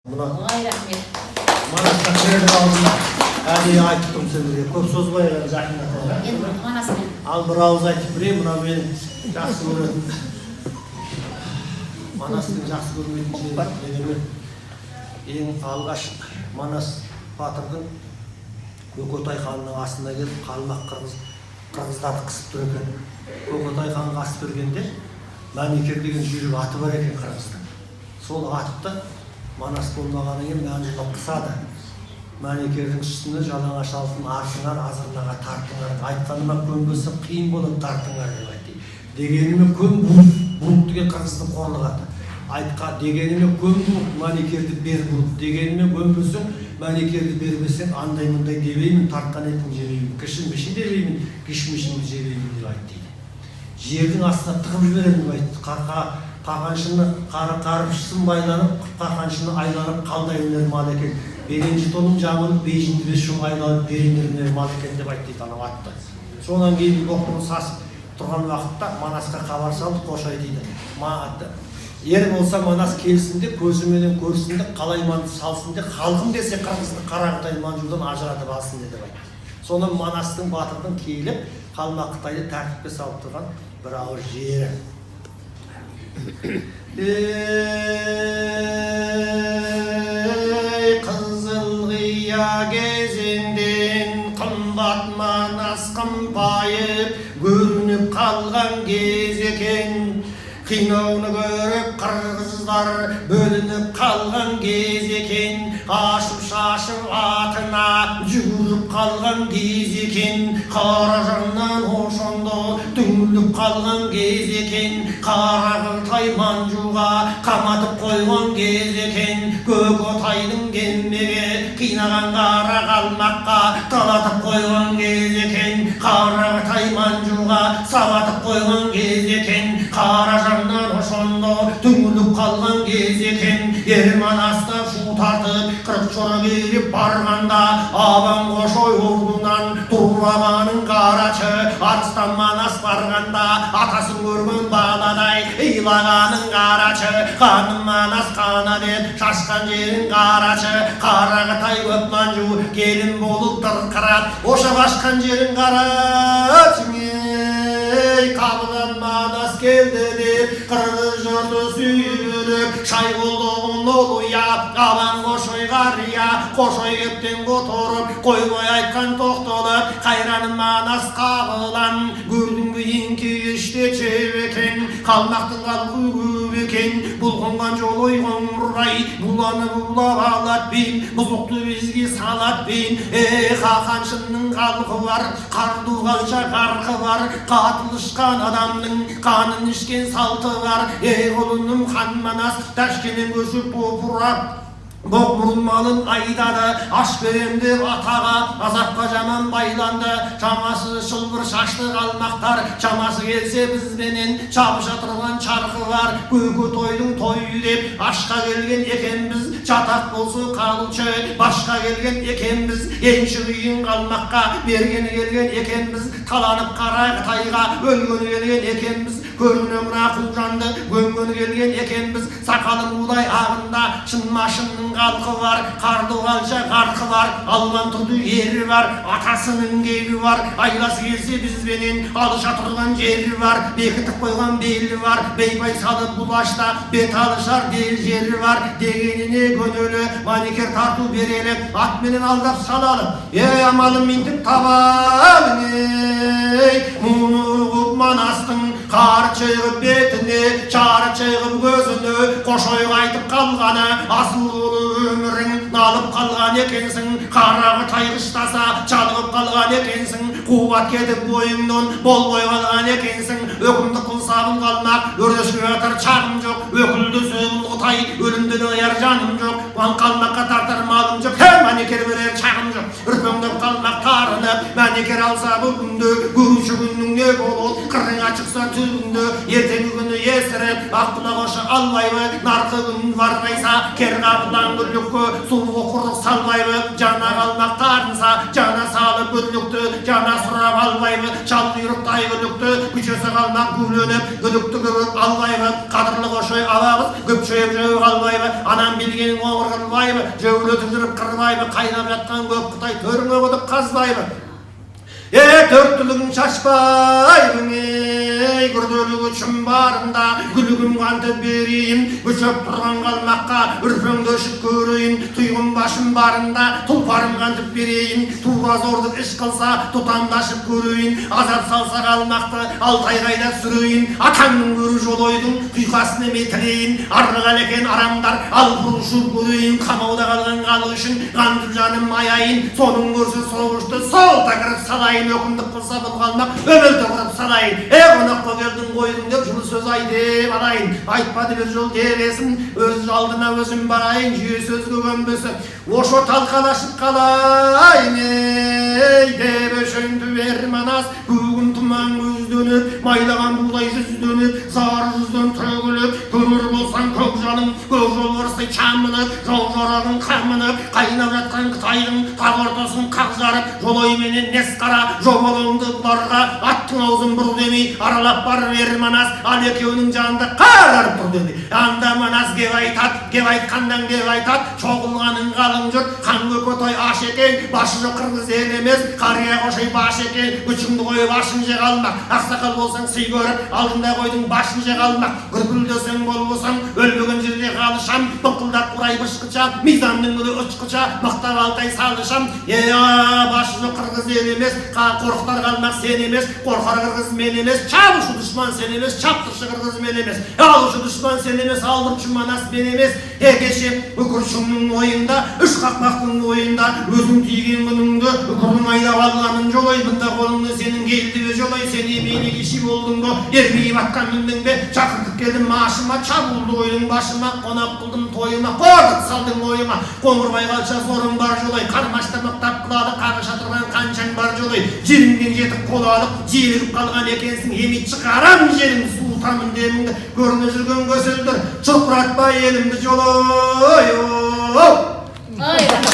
Мына Ой, рахмет. Манасқа кірердің алдында әдейі айтып тұрмын сендерге, көп созбай жақындатайық. Енді Манаспен. Ал бір ауыз айтып берейін. Мына менің жақсы көретін, Манастың жақсы көрмейтін жері не? Ең алғаш Манас батырдың Көкетай ханның астына келіп, қалмақ, қырғыз, қырғыздарды қысып тұр екен. Көкетай ханға ас бергенде Мәнекер деген жүйрік аты бар екен қырғыздың. Сол атты Манас болмағаннан кейін Мәнжұлы қысады. Мәнекердің үстіне жалаңаш алтын артыңар, азырнаға тартыңар, айтқаныма көнбесе, қиын болады, тартыңар деп айтты. Дегеніме көн, Бурук. Бурук деген қырғыздың қорлық аты. Айтқа дегеніме көн, Бурук, Мәнекерді бер, Бурук. Дегеніме көнбесең, Мәнекерді бермесең, андай мындай дебеймін, тартқан етін жебеймін, кіші міші дебеймін, кішмішіңді жебеймін деп айтты дейді. Жердің астына тығып жіберемін деп айтты. Қарқа қақаншыны қара қарыпшысын байланып, қақаншыны айланып қандай өнер мал екен, беренжі тоным жамылып, бейжіңді бес жол айланып беренер мал екен деп айтты дейді анау атты. Содан кейін боқтың сасып тұрған уақытта Манасқа хабар салды Қошай дейді. Ер болса, Манас келсін де, көзіменен көрсін де, қалай салсын де, халқым десе, қырғызды Қарақытай Манжудан ажыратып алсын де деп айтты. Соны Манастың батырдың келіп, қалмақ қытайды тәртіпке салып тұрған бір ауыз жері. Ей, қызыл қия кезеңден қымбат Манас қымпайып көрініп қалған кез екен. Қинауны көріп, қырғыздар бөлініп қалған кез екен. Ашып шашып атына жүгіріп қалған кез екен. Қаражаннан ошондо түңіліп қалған кез екен. Қара қытай Манжуға қаматып қойған кез екен. Көкотайдың кемеге қинаған қара қалмаққа талатып қойған кез екен. Қара қытай Манжуға сабатып қойған кез екен. Қаражаннан ошондо түңіліп қалған кез екен. Ер Манаста шу тартып, 40 чора келіп барғанда, Абаң Қошой орнынан тұрмағанын қарашы. Арыстан Манас барғанда, атасын көрген баладай илағанын қарашы. Қаным Манас қана деп шашқан жерін қарашы. Қара қытай көп манжу келін болып тырқырап ошақ ашқан жерін қарашы. Ей, Қабылан Манас келді деп қырғыз жұрты сүйініп, шай қолдығын олуя, Абаң Қошой қария Қошой кептен құтырып, қойбай айтқан тоқталып, қайраным Манас Қабылан, көрдің бе, еңкейіште чебекен, қалмақтың халқы көп екен. Бұлқынған жолой қоңырай буланы булап алат бейін, бұзықты бізге салат бейін. Ей, қақаншының халқы бар, қарду қалша қарқы бар, қатылышқан адамның қанын ішкен салты бар. Ей, құлыным хан Манас Ташкеннен көшіп топырақ боқ мұрын малын айдады, аш берем деп атаға азапқа жаман байланды. Шамасы шылбыр шашты қалмақтар, шамасы келсе, бізбенен шабыша тұрған чарқы бар. Көке тойдың тойы деп ашқа келген екенбіз, жатақ болса қалушы башқа келген екенбіз. Енші күйін қалмаққа бергені келген екенбіз, таланып қара қытайға өлгені келген екенбіз. Көріне мына құлжанды көмгені келген екенбіз. Сақалы мудай ағында шынмашынның халқы бар, қарды қалша қарқы бар, алуан түрді ері бар, атасының кегі бар. Айласы келсе, бізбенен алыша тұрған жері бар, бекітіп қойған белі бар, бейпай салып бұлашта бет алышар дел жері бар. Дегеніне көнелі, маникер тарту берелі, атменен алдап салалы. Ей, амалын минтіп табамын. Ей, мұны ұғып, Манастың қары шығып бетіне, чары шығып көзіне, Қошой қайтып қалғаны, асыл құлы өмірің алып қалған екенсің. Қарағы тайғыштаса, чалығып қалған екенсің. Қуат кетіп бойыңнан болмай қалған екенсің. Өкімді қылса бұл қалмақ, өрдешке жатар шағым жоқ. Өкілдесе бұл қытай, өлімден аяр жаным жоқ. Қалмаққа тартар малым жоқ, хе, мәнекер берер шағым жоқ. Үрпеңдеп қалмақ тарынып, мәнекер алса бұл күнде, көруші күннің не болады? Қырыңа шықса түбіңде, ертеңгі күні есіріп. Ақ құлақ ошы албайбы, нарқы күн барғайса, кер қабылан күллікке суғы құрық салбайбы, жана қалмақ тарынса, жана салып күллікті, жана сұрап албайбы, шал құйрықтай күллікті, күшесі қалмақ күлөніп, күлікті көріп албайбы, қадырлы қошой алабыз, көпшейіп жеу қалбайбы, анам білгенін оңыр қылбайбы, жөулетіп жүріп қырбайбы, қайнап жатқан көк қытай төріңе құдық қазбайбы. Е, төрт түлігін шашпаймын, ей, күрделігі шым барында, күлігім қантып берейін, күшеп тұрған қалмаққа үрпеңді ұшып көрейін, тұйғын башым барында, тұлпарым қантып берейін, тура зордық іш қылса, тұтамдашып көрейін, азап салса қалмақты, алтай қайда сүрейін, атаңның көрі жолойдың, құйқасын еме тілейін, арғы екен арамдар, алпыр ұшып көрейін, қамауда қалған халық үшін, қантып жаным аяйын, соның көрсе соғышты сол тақырып салайын, өкімдік қылса бұл қалмақ, өмір құрып салайын. Е, қонаққа келдің қойдың деп жылы сөз ай деп алайын, айтпады бір жол деп есім, өз алдына өзім барайын, жүйе сөзге көнбесе, ошо талқалашып қалайын, ей, деп өшеңді бер Манас, бүгін тұман көзденіп, майлаған будай жүзденіп, зар жүзден төгіліп, көрер болсаң көк жалын, көк жолбарыстай чамынып, жау жарағын қамынып, қайнап жатқан қытайдың тақ ортасын қақ жарып, жолойменен несқара, жобалаңды бұларға, аттың аузын бұр демей, аралап барып ер Манас, ал екеуінің жанында қар тұр демей. Анда Манас кеп айтат, кеп айтқаннан кеп айтат, шоғылғаның қалың жұрт, қан көкөтай аш екен, башы жоқ қырғыз ел емес, қария қошай баш екен, күшіңді қойып ашын же қалмақ, ақсақал болсаң сый көріп, алдында қойдың башын же қалмақ, гүрпілдесең болмасаң, өлмеген жерде қалышам, бықылдап құрай бышқыча, мизамның гүлі ұшқыча, мықтап алтай салышам, е, башы жоқ қырғыз ел емес, қорқытар қалмақ сен емес, қорқар қырғыз мен емес, чабушы дұшман сен емес, чаптыршы қырғыз мен емес, алушы дұшман сен емес, алдыршы Манас мен емес. Е, кеше үкіршіңнің ойында, үш қақпақтың ойында, өзің тиген күніңді үкірдің айдап алғанын жолай, бұнда қолыңды сенің келді бе жолай, сен емейне кеші болдың ба, ермейіп атқа міндің бе, шақыртып келдім машыма, чабуылды қойдың башыма, қонақ қылдым тойыма, қорлық салдың ойыма, Қоңырбай қалша сорың бар жолай, қармашты мықтап қылады, қағыша тұрған қаншаң бар жолай, жеріңнен жетіп қол алып, желігіп қалған екенсің, емей шығарам жеріңді, суытамын деміңді, көрініп жүрген көселдер, шұрқыратпа елімді жолай. Ой, рахмет.